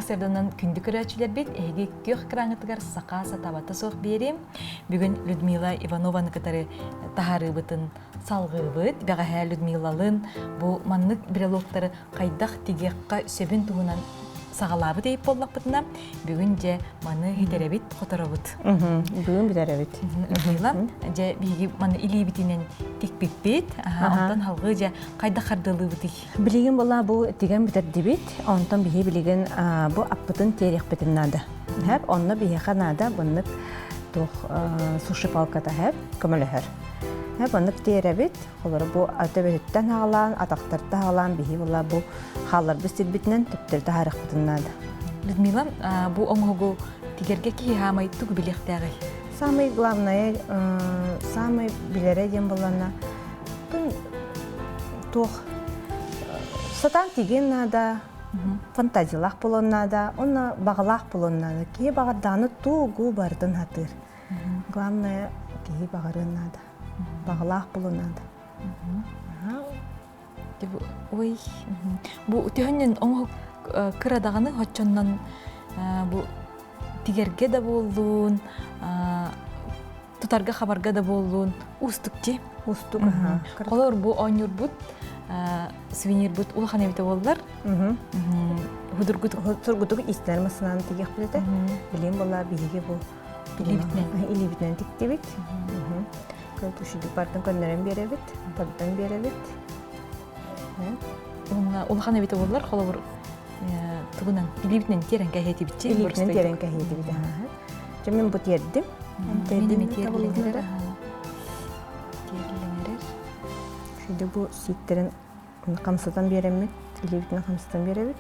Сарсыарданан күндү көрөөччүлэрбит, эһиги күөх экраҥҥытыгар саха сатаабата суох биэриим. Бүгүн Людмила Иванованы кытары таһаарыыбытын салҕыыбыт. Бэҕэһээ Людмилалыын бу маннык брелоктары хайдах тигиэххэ сөбүн туһунан саҕалаабыт эйип буоллахпытына, бүгүн дьэ маны итэрэбит, хоторобут. Бүгүн бүтэрэбит. Людмила, дьэ биһиги маны илиибитинэн тикпиппит, онтон халгыы дьэ хайдах хардылыыбытый? Билигин була бу тигэн бүтэрдибит, онтон биһи билигин бу аппытын тиэриэхпитин наада. Хэп, онно биһиэхэ наада bunнык туох суши-палката хэп көмөлөһөр. Хэп, оннук тиэрэбит, Олору бу төбөһүттэн аҕалаан, атахтарта аҕалаан биһи була бу хаалларбыт сирбитинэн төптөрү таһаарыахпытын наада. Людмила, бу оҥоһугу тигэргэ киһи хаамай тугу билиэхтээҕий? Самый главное, самый билэрэ диэн буоллана, туох сатаан тигиэн наада, фантазиялаах буолуон наада, уонна баҕалаах буолуон наада. Киһи баҕардаҕына тугу барытын сатыыр. Главное, киһи баҕарыан наада. Баҕалаах буолуон наада. Ой, бу төһөннөн оҥоһук кыра даҕаны хоччоннон бу тигэргэ да буоллун, тутарга хабарга да буоллун уустук ти. Уустук. Холор бу оонньуурбут сувенирбут улахан эбитэ буоллар. Худургутук Сургутук истэр масынан тигиэхпит этэ. Билим буолла биһиги бу Илиибитинэн. Илиибитинэн тиктибит. Көтүшүдүк бартын көннөрөн биэрэбит, тардан биэрэбит. Улахан эбитэ буоллар, холобур, тугунан илиибитинэн тиэрэн кэһиэтибитчи. Илиибитинэн тиэрэн кэһиэтибит. Дьэ мин бу тиэрдим. Тиэрдим тиэрдилэҥэрэр. Тиэрдилэҥэрэр. Шүдэ бу сииттерин хамсатан биэрэммит, илиибитинэн хамсатан биэрэбит.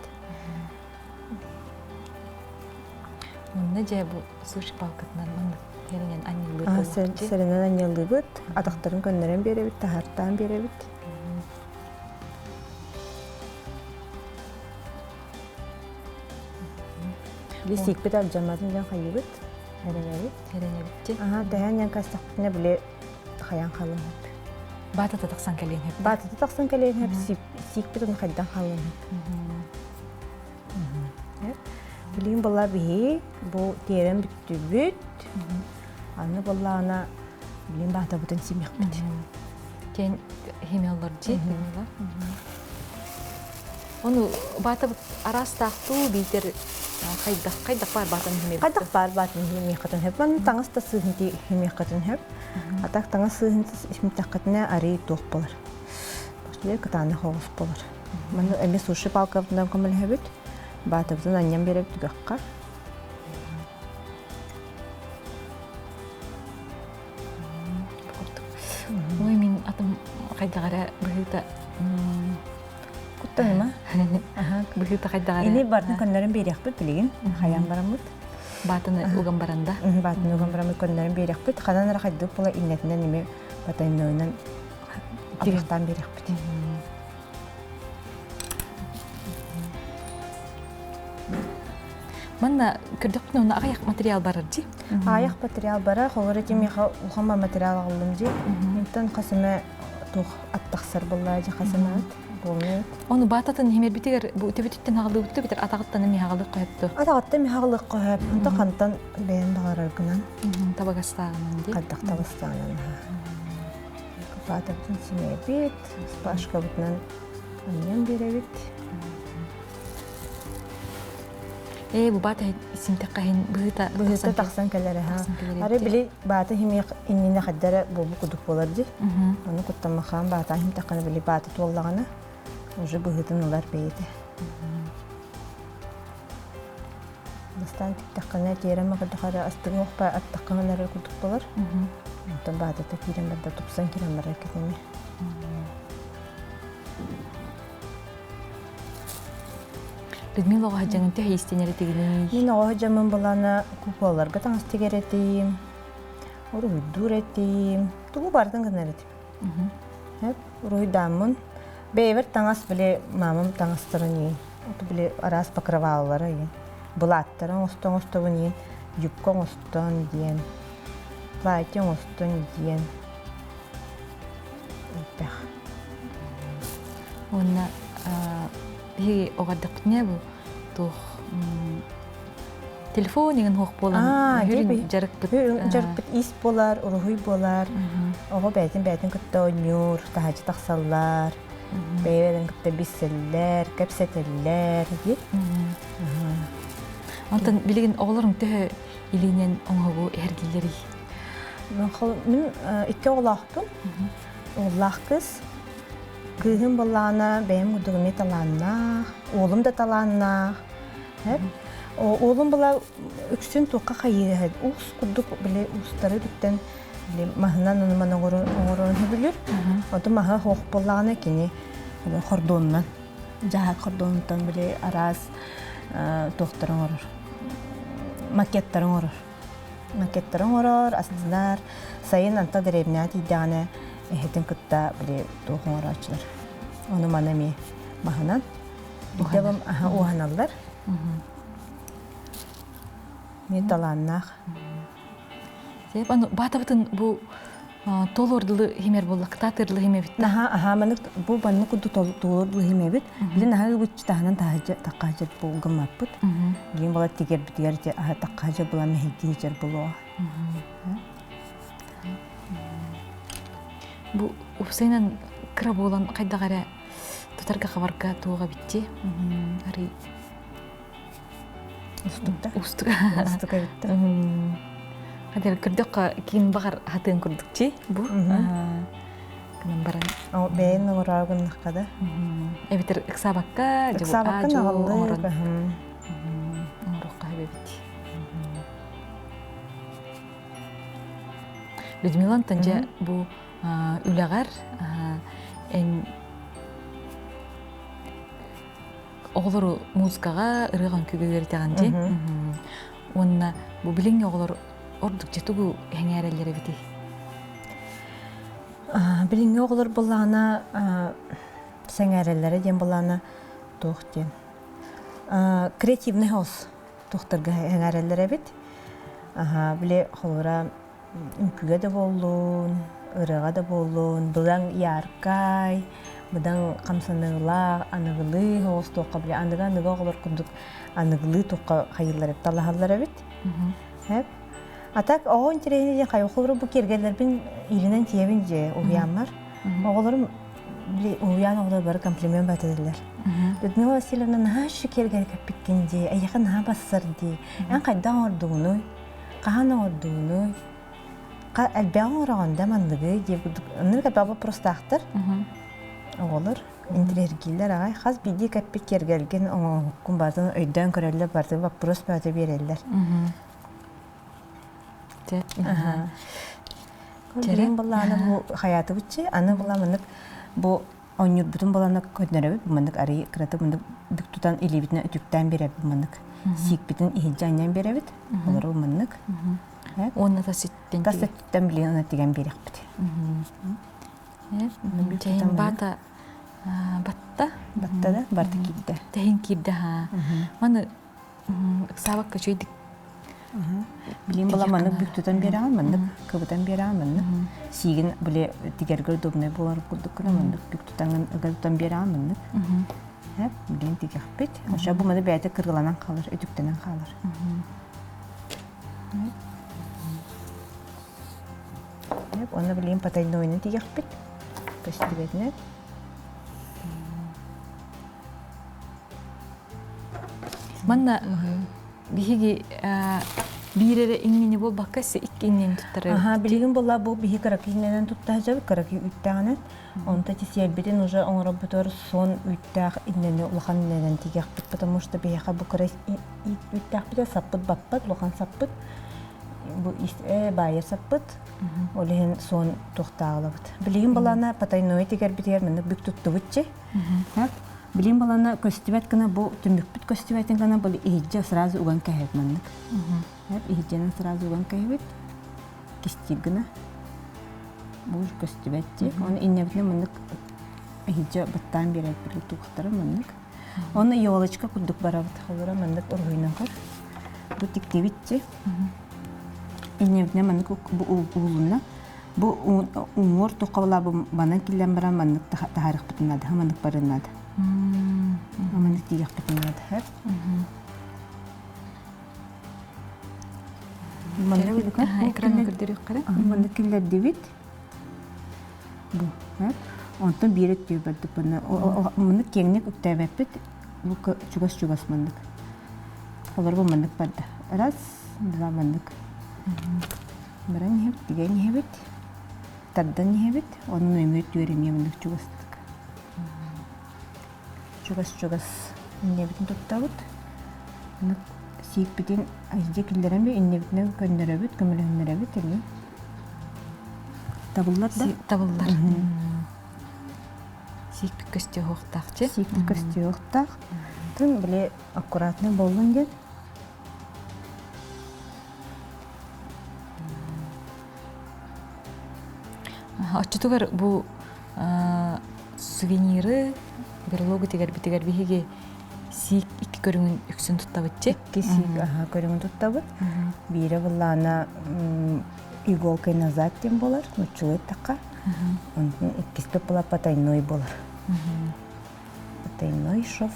Онно дьэ бу суши палкатынан маннык тэринэн анньыллыыр буолуохчу. Сэрэнэн анньыллыыбыт, атахтарын көннөрөн биэрэбит, таһаартаан биэрэбит. Били сиикпит алдьамматын диэн хайыыбыт, эрэнэбит. Эрэнэбит. Аха, тэһэн диэн кастахпытына били хайан халын хөп. Баатата тахсан кэлиэн хөп. Баатата тахсан кэлиэн хөп, сиикпит оны хайдан халын хөп. Билигин буолла биһи бу тиэрэн бүттүбүт. Аны буоллаҕына билигин баатабытын симиэхпит. Кэн химиалларджи Ону баатабыт араастаахтуу биитэр хайдах хайдах баар баатан химиэбит. Хайдах баар баатын химиэххитин хөп. Маны таҥас да сыыһын химиэххитин хөп. А так таҥас сыыһын химтэххитинэ арый туох болар. Кытаанах оҕус болар. Манна эмиэ суши палкабытынан көмөлөһөбүт. Баатабытын анньан биэрэбит түгэххэ. Ой, мин атым хайдах эрэ быһыыта Куттаныма. Быһыыта хайдах эрэ. Ини бардын көннөрөн биэриэхпит билигин. Хайан бараммыт. Баатыны уган баранда. Баатыны уган бараммыт көннөрөн биэриэхпит. Ханан эрэ хайдык була иннэтинэн эми потайнойунан абыхтаан биэриэхпит. Манна көрдөхпүнэ уонна аҕыйах материал барар дии. Аҕыйах материал барар, холобура миэхэ улахан материал аҕаллым дии. Интэн хас эмэ туох ат тахсар буолла дии хас эмэ ат буолуо. Ону баататын химэрбитигэр бу төбөтүттэн аҕалыыбыт битэр атаҕыттан эмиэ аҕалыах хөптө. Атаҕыттан эмиэ аҕалыах хөп. Онто хантан бэйэн баҕараргынан. Табыгастааҕынан дии. Хайдах табыстааҕынан. Баатабытын симэбит, спашкабытынан анньан биэрэбит. Ээ, бу баата синтэххэ быһыыта быһыыта тахсан кэлэр аха. Ары били баата химиэх иннинэ хаддара буолбу кудук буолар ди. Ону куттаммахаан баата химтэххэ били баата туоллаҕына уже быһыытын ылар бэйэтэ. Бастаан тиктэххинэ тиэрэн макырдахара астыгын охпа аттаххына эрэ курдук болар. Онтон баатата киирэн барда тупсан киирэн барар кэтеми. Людмила оҕо дьаҥын төһө истинэр этигиний? Мин оҕо дьаммын былаана куклаларга таҥас тигэр этим, уруһуйдуур этим, тугу бардын гынар этим. Уруһуйдааммын бэйэбэр таҥас били мамам таҥастарын иин, били араас покрываллары иин, былааттары оҥосто оҥостобун иин, юбка оҥостон диэн, платье оҥостон диэн элбэх. Уонна биһиги оҕордохпутуна бу туох Телефон иҥин хуох буолан хүрүн дьарыкпыт дьарыкпыт ис буолар, уруһуй буолар. Оҕо бэйэтин бэйэтин кытта оонньуур, таһааччы тахсаллар, бэйэ-бэйэлэрин кытта билсэллэр, кэпсэтэллэр диир. Онтон билигин оҕолоруҥ төһө илиинэн оҥоһугу эһэргииллэрий? Мин икки оҕолоохпун. Уоллаах кыыс. Кыыһым буоллаҕына бэйэм курдук эмиэ талааннаах, уолум да талааннаах. Уолум была үксүн туохха хайыыһа уус курдук били уустары бүттэн били маһынан ону-маны оҥорон сөбүлүүр. Оту маһа суох буоллаҕына кини хордуонунан дьаһаак хордуонуттан били араас туохтары оҥорор макеттары оҥорор. Макеттары оҥорор, астынар. Сайын анта дэриэбинэҕэ тиийдэҕинэ эһэтин кытта били туох оҥорооччулар. Ону-маны эмиэ маһынан Бидэбим аһа уһаналлар. Мен талааннаах. Сеп аны баатабытын бу толордулу химер буллакта тырлы химебит. Наха аха манык бу банны кудду толордулу химебит. Билин аха ыбытчы таһынан таһажа таккажа булгаммаппыт. Билин бала тигер битигер аха таккажа була мехидди жер булуа. Бу упсайынан кыра буолан хайдах эрэ тутарга хабарга туоҕа битти арый устукта устук устук эбиттэ хадер көрдөххө киин баҕар хатыан курдук чи бу гынан баран бэйэн оҥороо да эбитер ыксаабакка ыксаабакка наҕаллыыр оҥоруохха эбит Людмила Антон дьэ бу үлэҕэр эн оҕолору музыкаҕа ырыаҕа үҥкүүгэ үөрэтэҕин дии уонна бу билиҥҥи оҕолор ордук дьэ тугу сэҥээрэллэр эбитий Билиҥҥи оҕолор буоллаҕына сэҥээрэллэрэ диэн буоллаҕына туох диэн креативный хаус туохтарга сэҥээрэллэр эбит. Били холобура үҥкүүгэ да буоллун, ырыаҕа да буоллун, быдаҥ яркай, быдаҥ хамсаныылаах, аныгылыы соҕус туохха били аныгы аныгы оҕолор курдук аныгылыы туохха хайыыллар эбит, талаһаллар эбит. Эп. А так оҕо интэриэһинэй диэн хайа холобура бу киэргэллэрбин илинэн тиийэбин дьэ уһуйааммар. Оҕолорум били уһуйаан оҕолоро бары комплимент батыллар. Людмила Васильевна наһаа үчүгэй киэргэл кэппиккин дии, эйиэхэ наһаа бассар дии. Эн хайдах оҥордугунуй? Хаһан оҥордугунуй? Элбэҕи оҥороҕун да манныгы диир курдук оннук элбэх боппуруостаахтар оҕолор интириэһиргииллэр аҕай хас биирдии кэппит киэргэлгин оҥоһуккун барытын өйдөөн көрөллөр барытын боппуруос бөҕөтө биэрэллэр Билигин былаана бу хайаатыбытчы аны була маннык бу Оонньуурбутун балана көннөрөбүт, бу маннык арый кырата мындык бүк тутан илиибитинэн үтүктээн биэрэбит маннык. Сиикпитин иһирдьэ анньан биэрэбит. Олору маннык. Уонна тас өттүттэн Тас өттүттэн билигин аны тигэн биэриэхпит. Тэһин баата батта. Батта да, барда киирдэ. Тэһин киирдэ ха. Маны ыксаабакка үчүгэйдик Билим була маннык бүк тутан биэрэҕин, маннык кыбытан биэрэҕин, маннык сиигин били тигэргэ удобнай буолар курдук гына маннык бүк тутаҥын ыга тутан биэрэҕин, маннык. Эп, билин тигиэхпит. Ошо бу маны бэйэтэ кыргыланан хаалар, үтүктэнэн хаалар. Эп, онно билин потайнойну тигиэхпит. Көстүбэтинэн. Манна биһиги биир эрэ иҥнини буолбакка икки иҥнини туттарар. Аха, билигин буолла бу биһи кыракый иҥнэнэн тутта сылдьабыт, кыракый үүттээҕинэн. Онто тисиэрбитин уже оҥоробутугар сон үүттээх иҥнэни улахан иҥнэнэн тигиэхпит, потому что биһиэхэ бу кыра үүттээхпитэ саппыт баппат, улахан саппыт. Бу баайар саппыт. Ол иһин сон туохтааҕылабыт. Билигин балана потайной тигэрбитигэр маннык бүк туттубут чи. Билим балана көстүбэт гына бу түмүкпүт көстүбэтин гына бу иһирдьэ сразу уган кэһэбит маннык. Иһирдьэнэн сразу уган кэһэбит. Кистиир гына. Бу көстүбэт дии. Оны иннэбитинэ маннык иһирдьэ баттаан биэрэр туохтара маннык. Оны елочка курдук барабыт. Холура маннык уруһуйунан көр. Бу тиктибит чи. Иннэбитинэ маннык бу уулунна. Бу уҥуор туохха бу манан киллэн баран маннык таһаарыахпытын наада, маннык барыан наада. Маннык тиийиэхпитин наада. Экраны көрдөрүөххэ. Маннык киллэрдибит. Бу. Онтон биир өттүгэр бардык маннык киэҥник үктээбэппит. Бу чугас-чугас маннык. Олор бу маннык барда. Раз, два маннык. Баран иһэбит, тигэн иһэбит, тардан иһэбит. Онон өҥүө өттүгэр эмиэ маннык чугастык. Чугас-чугас иннибитин туттабыт. Сиикпитин дьэ киллэрэн иннибитинэн көннөрөбүт, көмөлөһүннэрэбит эмиэ. Табыллар да? Табыллар. Сиикпит көстүө чэ? Сиикпит көстүө Тын били аккуратный боллун диэн. Оччотугар бу сувениры берлогу тигэрбитигэр биһиги сиик икки көрүҥүн үксүн туттабыт чи? Икки сиик көрүҥүн туттабыт. Биирэ былаана иголкой назад диэн буолар, нуччулуу эттэххэ. Онтон иккиспит була потайной буолар. Потайной шов.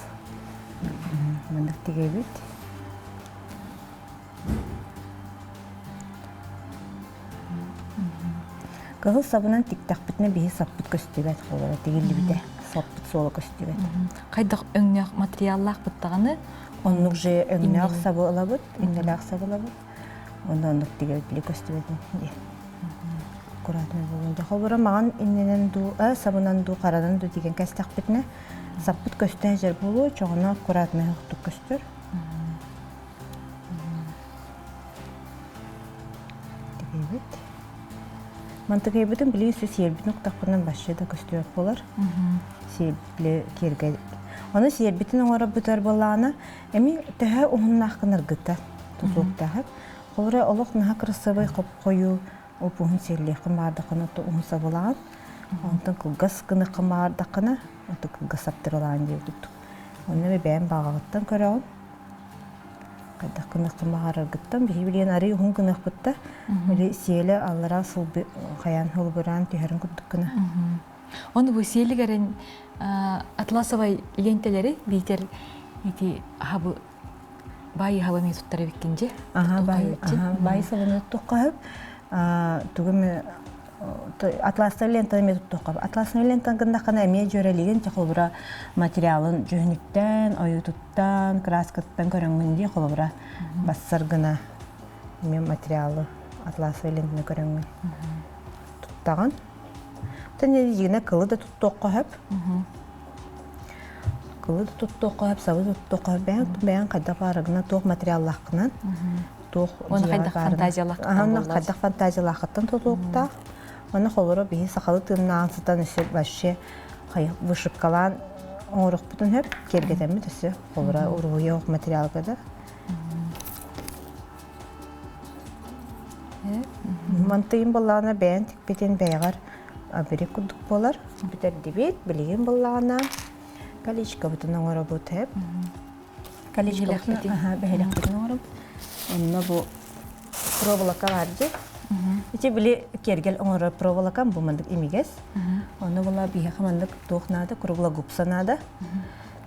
Маннык тигэбит. Кыһыл сабынан тиктэхпитинэ биһи саппыт көстүбэт холоро тигиллибитэ саппыт суола көстүбэт. Хайдах өҥнөөх материаллаах быттаҕаны Оннук же өҥнөөх сабы ылабыт, иннэлээх сабы ылабыт. Онно оннук тигэр били көстүбэтин диye. Аккуратно буолун. Холбура маҕан иннинэн дуу, сабынан дуу, харанан дуу тиген кэстэхпитинэ саппыт көстө сылдьар буолуо, чоҕуна аккуратно охтук көстөр. Тигийбит. Мантыкайбытын билигин су сиэрбитин уктахпынан башча да көстүбэт буолар. Сиэрбили киэргэ. Ону сиэрбитин оҥоробутар буоллаҕына, эми төһө уһуннаах гынаргыта тутуохтаах. Холобура олох наһаа кырасыабай хоп-хойуу уп-уһун сиэллиэххин баардаххына уһун сабылаҕын. Онтон кылгас гыныаххын баҕардаххына, ото кылгас саптырылаан диэбит курдук. Онно бэйэм баҕаҕыттан көрөҕүн. Хайдах гыныаххын баҕараргыттан биһи билигин арый уһун гыныахпыт да, били сиэлэ аллараа сылбы хайаан холбураан түһэрин курдук гына. Ону бу сиэлигэрин атласовай лентэлэри биитэр ити хабы баайы хаба эмиэ туттар эбиккин дьэ. Аха баай баай сабыны туттухха тугум атластай лентаны эмиэ туттуохха атласный лентаны гыннаххына эмиэ дьүөрэлигин чэ холобура материалын дьүһүнүттэн ойуутуттан краскаттан көрөҥҥүн дии холобура бассар гына эмиэ материалы атласовай лентаны көрөҥҥүн туттаҕын Тэн кылы да туттуохха сөп кылы да туттуохха сөп сабы да туттуохха сөп бэйэҥ бэйэҥ хайдах баарыгынан туох материаллааххынан туох Уонна хайдах фантазиялааххыттан буоллар. Хайдах фантазиялааххыттан тутулуктаах. Уонна холоро биһи сахалы тыыннаан сытан өссө вообще вышивкалаан оҥоруохпутун сөп, киэргэтэммит өссө холоро уруһуйа материалга да. Мантыйын былаана бэйэн тикпитин бэйэҕэр абири курдук буолар. Бүтэрдибит, билигин былаана колечкабытын оҥоробут хэп. Колечкабытын бэһилэхпитин оҥоробут. Онно бу проволока бар дии. Ити били киэргэл оҥорор проволокам бу маннык имигэс. Онно була биһиэхэ маннык туох наада, круглогубца наада.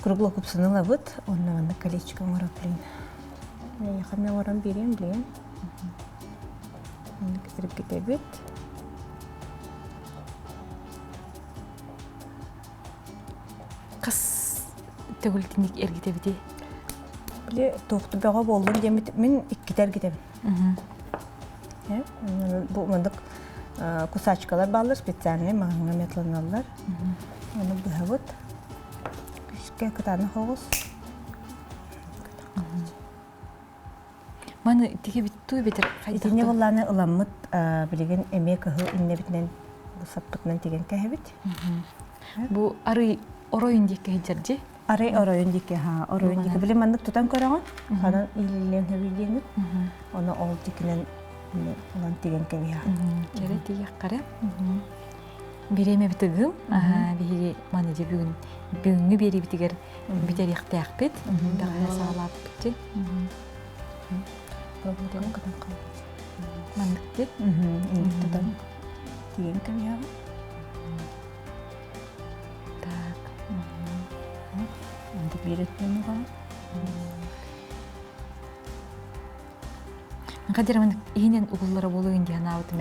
Круглогубцаны ылабыт, онно маннык колечко оҥорор блин. Эйиэхэ мен оҥорон биэриэм билигин. Маннык эргитэбит. Хас төгүл тиник эргитэбитий? Били туохту бөҕө буоллун диэммит мин иккитэ эргитэбин. Бу маннык кусачкалар бааллар специальный маҕаһыыҥҥа метланаллар. Ону быһабыт. Күскэ кытаанах оҕус. Маны тиги туй битер Итинне буоллааны ыламмыт билигин эмиэ кыһыл иннэбитинэн бу саппытынан тигэн кэһэбит. Бу арый оройун диэки сылдьар дии. Арый оройун диэки ха оройун диэки били маннык тутан көрөҕүн ханан иилиллиэн сөбүй Ону ол тикинэн ылан тигэн кэбиһэ. Кэрэ тиийэххэрэ. Бириэмэ битыгым. Биһиги маны дьэ бүгүн бүгүҥҥү биэриибитигэр бүтэриэхтээхпит. Бэҕэһээ саҕалаабыппыт. Маннык дип. Тутан тигэн кэбиһэҕин. Так. Антык биир өттүн угаҕын. Хадьарамын иһинэн угуллара буолуон дии санаабытым.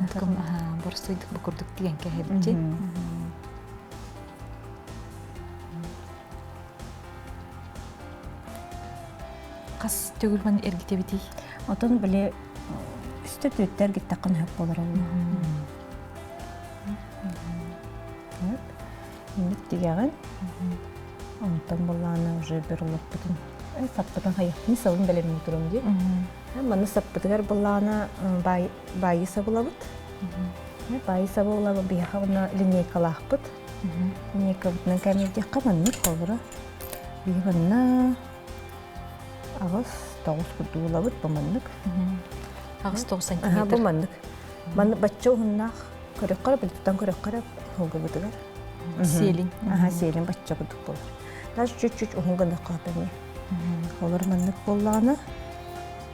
Онтукум боростуойдук бу курдук тигэн кэһэбитчи. Хас төгүл маны эргитэбитий? Отон били үстэ түөттэ эргиттэххин сөп буолар ол. Инник тигэҕин. Онтон буллаана уже бір олорпутун саппытын хайахпын сабын бэлэмни турум дии. Маны саппытыгар буллаана баайы сабылабыт. Баайы сабылабыт биһиэхэ уонна линейкалаахпыт. Линейкабытынан кэмирдиэххэ маннык холобура. Биһи манна 8-9 курдук ылабыт бу маннык. 8-9 сантиметр. Бу маннык. Маннык бачча уһуннаах көрөххө билтан көрөххө холгубутугар. Сиэлин. Аха сиэлин бачча курдук буолар. Даже чуть-чуть уһун гынахха эмиэ. Олор маннык буоллаҕына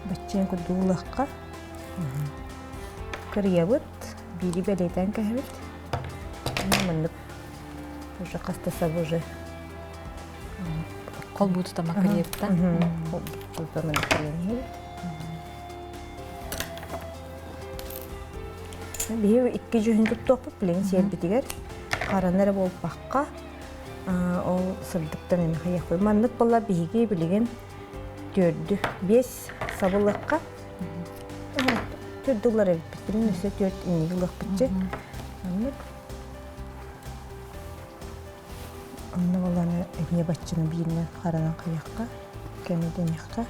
бачча курдук ылыахха. Кырыйабыт, биири бэлиэтээн кэһэбит. Маннык уже хаста сабы уже Холбуу тутама кырыйабыта. Холбуу маннык кырыйан Биһиги икки дьүһүн туттуохпут билигин сиэрбитигэр хараны эрэ буолбакка ол сырдыктан эмэ хайыахпыт. Маннык буолла биһиги билигин төрдү биэс сабылыахха төрдү ылар эбиппит. Билигин өссө түөрт инниги ылыахпытчы. Маннык Онно буоллаҕына эмиэ баччаны бииринэн харанан хайыахха, кэмидэниэххэ.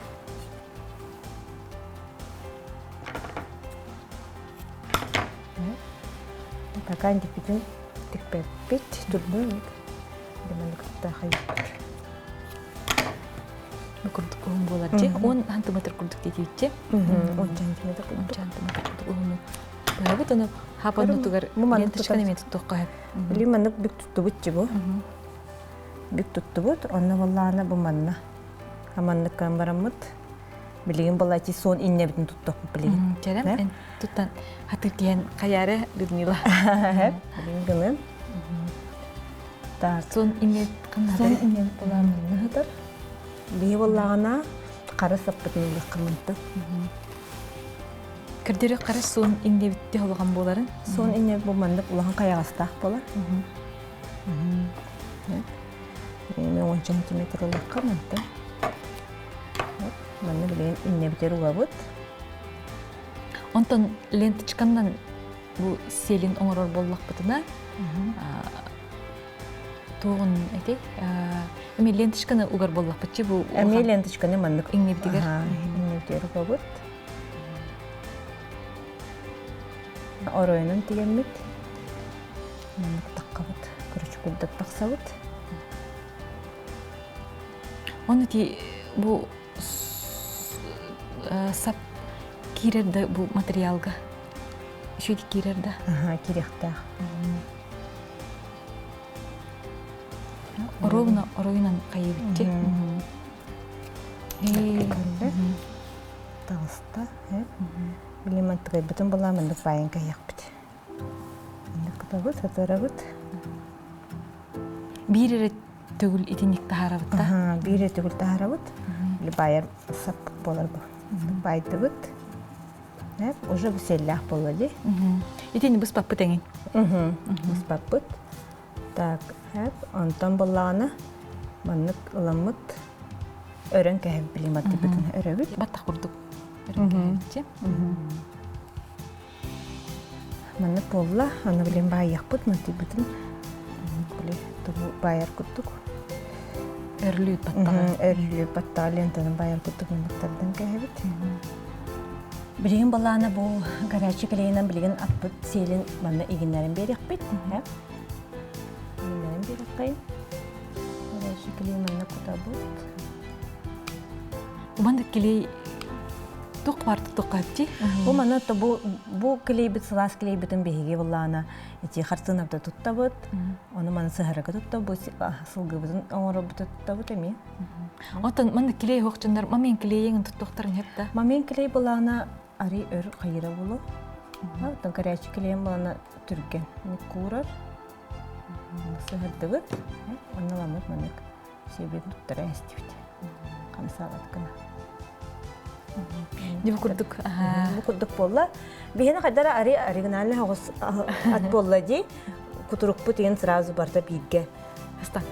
Пока тикпитин тикпэппит турдун маннык хайыппыт. Бу курдук уһун буолар дии. 10 сантиметр курдук диэтибитчи. 10 сантиметр курдук. 10 сантиметр курдук уһуну. Быһабыт ону хапаннутугар ленточканы эмиэ туттуохха сөп. Били маннык бүк туттубут дии бу. Бүк туттубут. Онно буоллаҕына бу манна. Маннык гынан бараммыт. Билигин буолла сон иннэбитин туттуохпут билигин. Кэлэн туттан хатыр киһэн хайаары Людмила. Билигин гынан. Так. Сон инне Сон иннебит буолаа манна сытар. Биһи буоллаҕына хара саппытын ылыаххымынты. Кырдыры қара суон иҥнэбитти холоҕон буоларын. Суон иҥнэ бу маннык улахан хайаҕастаах буолар. Мен уонча сантиметр ылыахха мантан. Манна билигин иҥнэбитер угабыт. Онтон ленточканнан бу селин оҥорор буоллахпытына туоҕун эти эми ленточканы угар буоллахпытчы бу Эми ленточканы маннык иҥнэбитигэр иҥнэбитигэр угабыт. Оройунан тигэммит маннык таххабыт, короче курдат тахсабыт. Оны ти бу сап киирэр да бу материалга үчүгэй киирэр да Аха, киириэхтээх. Оруобуна оройунан хайыбытчы. Таҕыста. Били мантыкайбытын булаа маннык баайан кэһиэхпит. Маннык кутабыт, сатарабыт. Биир эрэ төгүл итинник таһаарабыт да? Биир эрэ төгүл таһаарабыт. Били баайар саппыт буолар бу. Баайдыбыт. Уже бу сиэллээх буолла дии. Итини быспаппыт эҥин. Быспаппыт. Так, онтон буллаҕына маннык ыламмыт өрөн кэһэн билиматтыппытын өрөбүт. Баттах курдук өрөн кэһэбитчи. Маннык буолла, аны билин баайыахпыт, мантыйбытын били тугу баайар курдук. Өрлүү баттаҕы. Өрлүү баттаҕы лентаны баайар курдук манныктардан кэһэбит. Билигин балаана бу горячий клейинэн билигин аппыт сиэлин манна игиннэрин биэриэхпит. Игиннэрин биэриэххэйин. Горячий клей манна кутабыт. Маннык клей туох баар туттуохха дии? Бу манна бу бу клейбит сылаас клейбитин биһиги буллаана ити хартыынабыта туттабыт. Ону маны сыһарага туттабыт, сылгыбытын оҥоробут туттабыт эмиэ. Оттон манна клей хоохчуннар мамин клейин туттуохтарын сөп да? Мамин клей булаана ари өр хайыра булу. Оттон горячий клейин булаана түргэн куурар. Сыһырдыбыт. Онно ламмыт маннык сиэбин туттара эстибит. Хамсаабат гына. Бу курдук. Бу курдук буолла. Биһиэнэ хайдара ари оригинальный оҕус ат буолла дии. Кутурукпут иһин сразу барда бииргэ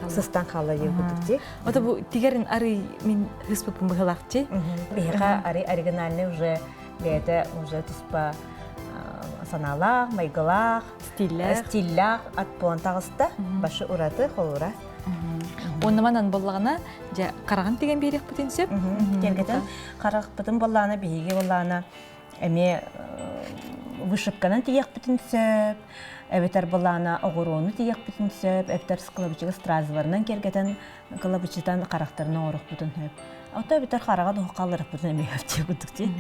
сыстан хаалла дии курдук дии. Ото бу тигэрин арый мин хыспыппын быһылаахчы. Биһиэхэ ари оригинальный уже бэйэтэ уже туспа санаалаах, майгылаах, стиллээх, стиллээх ат буолан таҕыста. Башы ураты, холура. Уонна манан боллаҕына дьэ хараҕын тигэн биэриэхпитин сөп. Кэргэтин харахпытын боллаана биһиги боллаана эмиэ вышивканан тиийэхпитин сөп, эбэтэр былаана оҕуруону тиийэхпитин сөп, эбэтэр кылабычыга стразаларынан киэргэтэн кылабычытан харахтарын оҥоруохпутун сөп. Ото эбэтэр хараҕа да хаалларыахпытын эмиэ сөп курдук дии.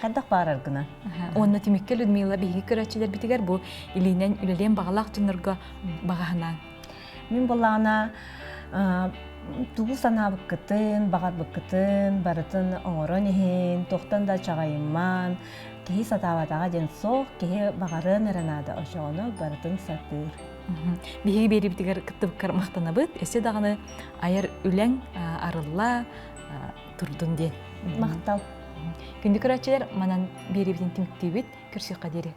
Хайдах баарар гына. Уонна түмүккэ Людмила биһиги көрөөччүлэрбитигэр бу илиинэн үлэлиэн баҕалаах дьоннорго баҕаһынаан. Мин былаана тугу санаабыккытын, баҕарбыккытын барытын оҥорон иһин, туохтан да чаҕайымман, киһи сатаабатаҕа диэн суох, киһи баҕарыан эрэ наада, очоҕуна барытын сатыыр. Биһиги биэрибитигэр кыттыбыккар махтанабыт. Өссө даҕаны айар үлэҥ арылла турдун диэн. Махтал. Күндү көрөөччүлэр, манан биэрибитин түмүктүүбүт. Көрсүөххэ диэри.